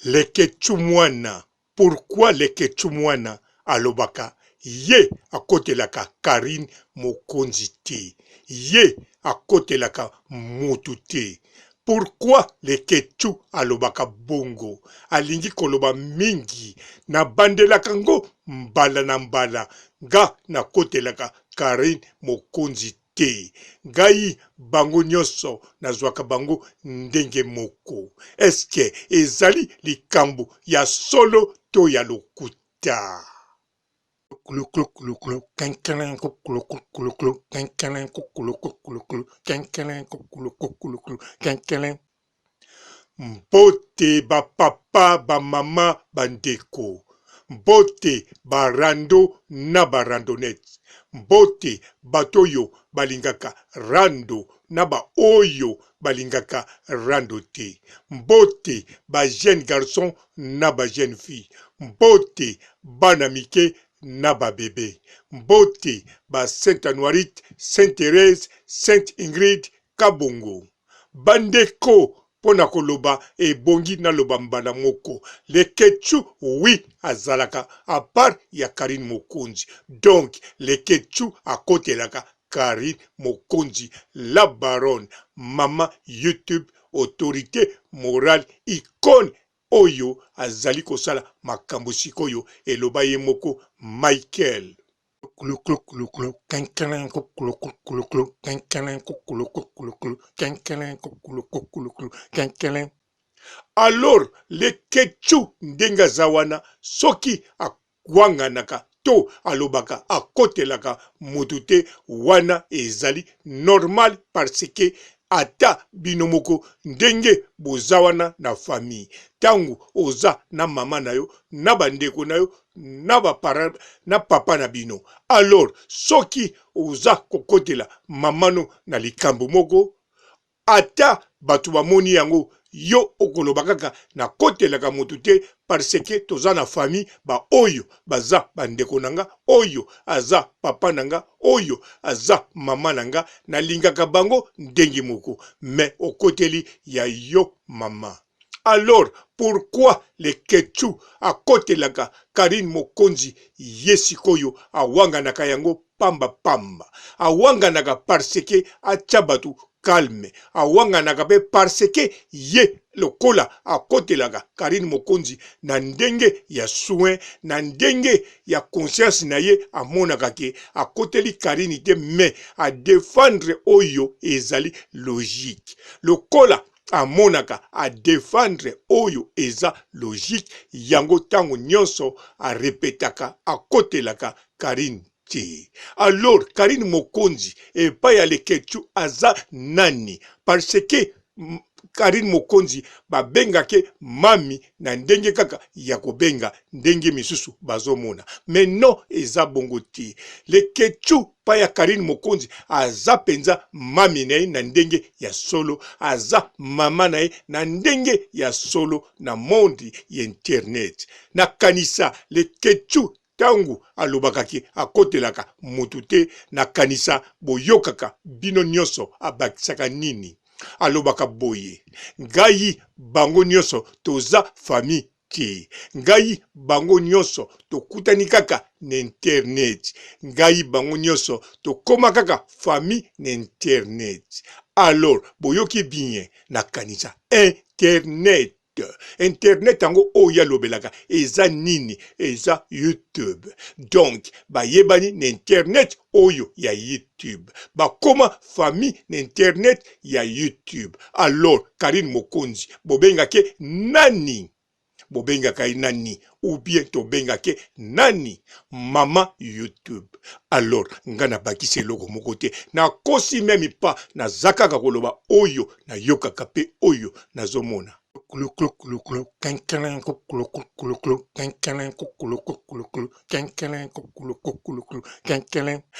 Leketchou mwana pourquoi leketchou mwana alobaka ye akotelaka carine mokonzi te ye akotelaka mutu te pourquoi leketchou alobaka bongo alingi koloba mingi nabandelaka ngo mbala na mbala nga nakotelaka carine mokonzi te ngai bango nionso nazwaka bango ndenge moko est ce que ezali likambo ya solo to ya lokuta? Mbote ba papa, ba mama, ba ndeko. Mbote ba rando na ba randonnettes. Mbote bato oyo balingaka rando na ba oyo balingaka rando te. Mbote ba jeunes garçons na ba jeunes filles. Mbote bana mike na ba bebes. Mbote ba Saint Anuarite, Saint Therèse, Sainte Ingrid, Kabongo. Bandeko pona koloba ebongi naloba mbala moko leketchou oui azalaka apart ya carine mokonzi donc leketchou akotelaka carine mokonzi la baronne maman youtube autorite morale icone oyo azali kosala makambo sikoyo eloba ye moko Michael. Alors leketchou ndenge aza wana soki awanganaka to alobaka akotelaka mutu te wana ezali normal parce que ata bino moko ndenge boza wana na famille tangu oza na mama na yo na ba ndeko na yo na ba parents na papa na bino alors soki oza kokotela mama no na likambo moko ata bato bamoni yango yo okoloba kaka nakotelaka motu te parce que toza na famille ba oyo baza bandeko na nga oyo aza papa na nga oyo aza mama na nga nalingaka bango ndenge moko mais okoteli ya yo mama Alors pourquoi leketchou akotelaka Carine mokonzi ye sikoyo awanganaka yango pamba pamba awanganaka parce que atia batu calme awanganaka pe parce que ye lokola akotelaka Carine mokonzi na ndenge ya soin na ndenge ya conscience na ye amonaka ke akoteli Carine te mais a defendre oyo ezali logique lokola amonaka a defendre oyo eza logique yango tango nionso a repetaka akotelaka Carine te alors Carine mokonzi epai ya leketchou aza nani parce que Carine mokonzi babengake mami na ndenge kaka ya kobenga ndenge misusu bazomona mais non eza bongo te leketchou pa ya Carine mokonzi aza penza mami na ye na ndenge ya solo aza mama na ye na ndenge ya solo na monde ya internet nakanisa leketchou tangu alobaka ke akotelaka mutu te nakanisa boyokaka bino nionso abakisaka nini alobaka boye ngai bango nionso toza famille te ngai bango nionso tokutani kaka na internet ngai bango nionso tokoma kaka famille na internet alors boyoki bien nakanisa internet internet yango oyo alobelaka eza nini eza youtube donc bayebani na internet oyo ya youtube bakoma famille na internet ya youtube alors karine mokonzi bobengake nani bobengaka ye nani ou bien tobengake nani mama youtube alors nga nabakisi eloko moko te nakosi meme pas naza kaka koloba oyo nayokaka pe oyo nazomona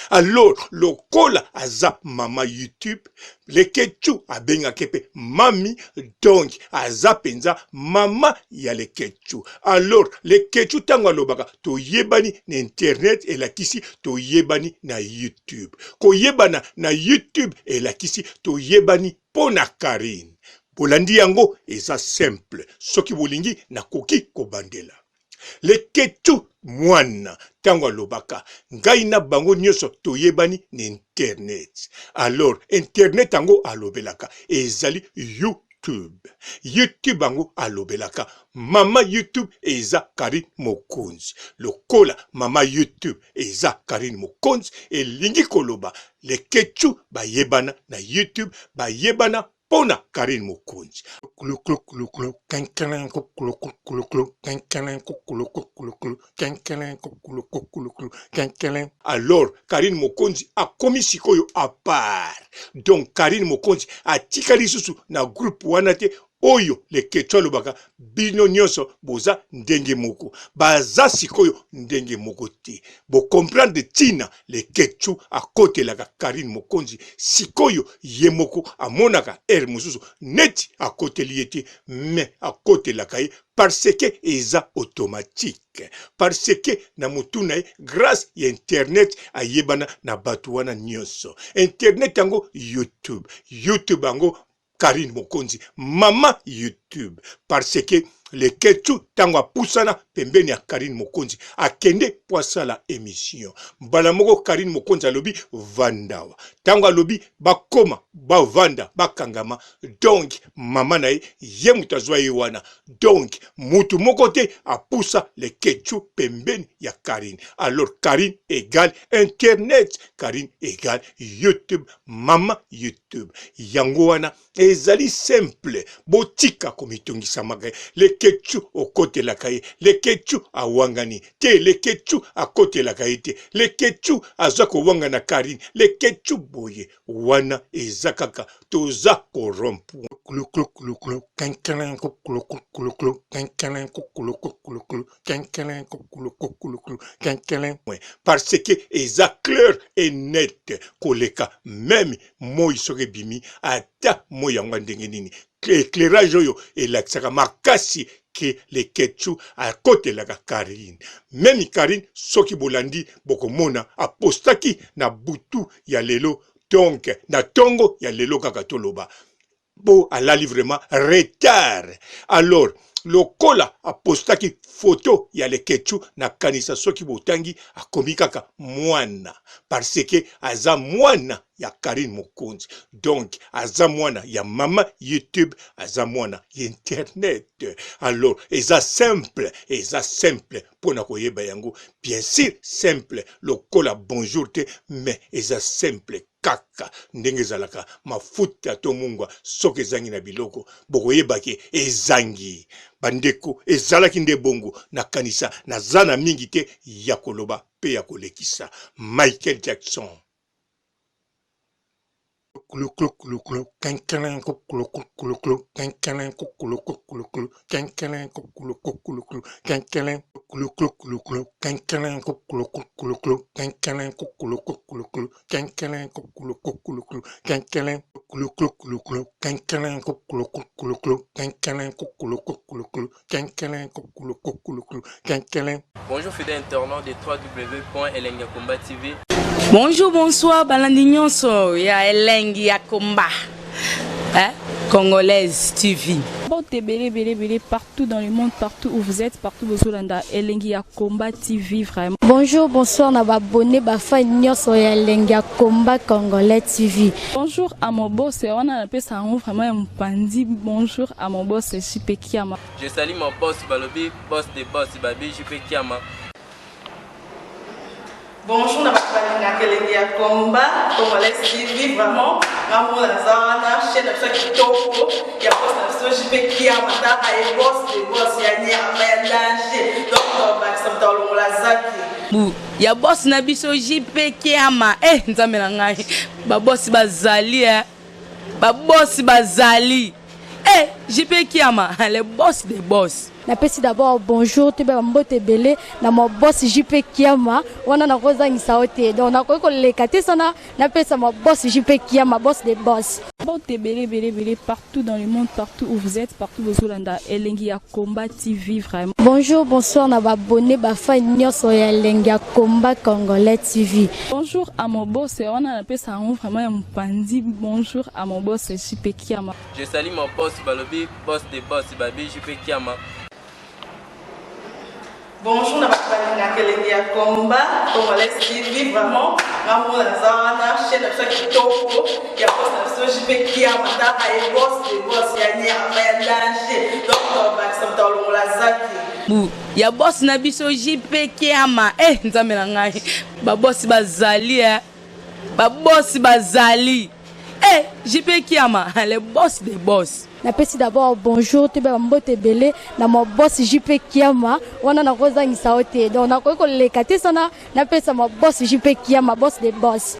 alors lokola aza mama youtube leketchou abengaki mpe mami donc aza mpenza mama ya leketchou alors leketchou ntango alobaka toyebani na internet elakisi toyebani na youtube koyebana na youtube elakisi toyebani mpo na karine. Bolandi yango eza simple soki bolingi nakoki kobandela. Leketchou mwana tango alobaka ngai na bango nioso toyebani na internet alors internet yango alobelaka ezali youtube youtube yango alobelaka mama youtube eza Carine Mokonzi lokola mama youtube eza Carine Mokonzi elingi koloba Leketchou bayebana na youtube bayebana pona Carine Mokonzi. Alors Carine Mokonzi akomi sikoyo à part. Donc Carine Mokonzi atikali lisusu na groupe wana te oyo Leketchou alobaka bino nionso boza ndenge moko. Baza sikoyo ndenge moko te. Bo comprendre tina Leketchou akotelaka Carine Mokonzi sikoyo ye moko amonaka heure mosusu neti akoteli ye te mais akotelaka ye parce que eza automatique parce que na mutu na ye grace ya internet ayebana na batu wana nionso internet yango youtube youtube yango Carine Mokonzi maman YouTube parce que Leketchou tango apusana pembeni ya Carine Mokonzi akende po asala emission mbala moko Carine Mokonzi alobi vandawa tango alobi bakoma bavanda bakangama donc mama na ye ye moto azwa ye wana donc mutu moko te apusa Leketchou pembeni ya Carine alors Carine égale internet Carine égale YouTube mama YouTube yango wana ezali simple botika komitungisamaka leketchu okotelaka ye leketchu awangani te leketchu akotelaka ye te leketchu aza kowangana karine leketchu boye wana eza kaka toza korompu parce que eza clair et net koleka meme moi soki ebimi ata moi yango ya ndenge nini éclairage oyo elakisaka makasi ke leketchou akotelaka karine meme karine soki bolandi bokomona apostaki na butu ya lelo donc na tongo ya lelo kaka toloba po alali vraiment retard alors lokola apostaki photo ya leketchou nakanisa soki botangi akomi kaka mwana parce que aza mwana ya Carine Mokonzi donc aza mwana ya mama YouTube aza mwana ya internet alors eza simple eza simple pona koyeba yango bien sûr simple lokola bonjour te mais eza simple kaka ndenge ezalaka mafuta to mungwa soki ezangi na biloko bokoyeba ke ezangi bandeko ezalaki nde bongo nakanisa naza na mingi te ya koloba pe ya kolekisa Michael Jackson. Bonjour fidèle internaute de www.elengiyakomba TV. Bonjour, bonsoir, balandi nyonso ya elengi ya komba. Hein? Congolaise TV. Mbote ebele ebele ebele partout dans le monde, partout où vous êtes, partout bozolanda elengi ya Combat TV vraiment. Bonjour, bonsoir na ba abonné ba fan nyonso ya elengi ya Combat Congolais TV. Bonjour à mon boss, wana napesa yango vraiment ya mopanzi. Bonjour à mon boss JP Kiama. Je salue mon boss balobi boss de boss babi JP Kiama. Bonjour na bato balingaka elengi ya combat congolais TV vraiment nga moko naza wana chaîne na biso ya kitoko ya boss na biso JP Kiama tala ye boss de boss ya nyama ya danger donc tobakisa moto alongola zaki Bu ya boss na biso JP Kiama eh nzambe na ngai ba boss bazali eh ba boss bazali eh JP Kiama le boss de boss Napesi d'abord bonjour toyeba ba mbote ebele na ma boss JP Kiama wana nakozangisa yo te donc nakoki koleka te sana napesa ma boss JP Kiama boss de boss. Mbote ebele ebele ebele partout dans le monde, partout où vous êtes, partout bozolanda Elengi ya Combat TV vraiment. Bonjour, bonsoir na ba abonné ba fan nyonso ya Elengi ya Combat Congolais TV. Bonjour à mon boss, wana napesa yango vraiment ya mopanzi. Bonjour à mon boss JP Kiama. Je salue mon boss balobi boss de boss babi JP Kiama. Bonjour na bato balingaka elengi ya combat congolais TV, vraiment nga moko naza wana, chaîne na biso ya kitoko ya boss na biso JP Kiama. Taka ye boss de boss ya nyama ya danger, donc tobakisa moto alongola zaki. Bu ya boss na biso JP Kiama. Eh, nzambe na ngai, babosi bazali eh. Babosi bazali eh, JP Kiama, le boss de boss. Napesi d'abord bonjour, toyeba mbote ebele na ma boss JP Kiama. Wana nakozangisa yo te, donc nakoki koleka te sana napesa ma boss JP Kiama, boss de boss.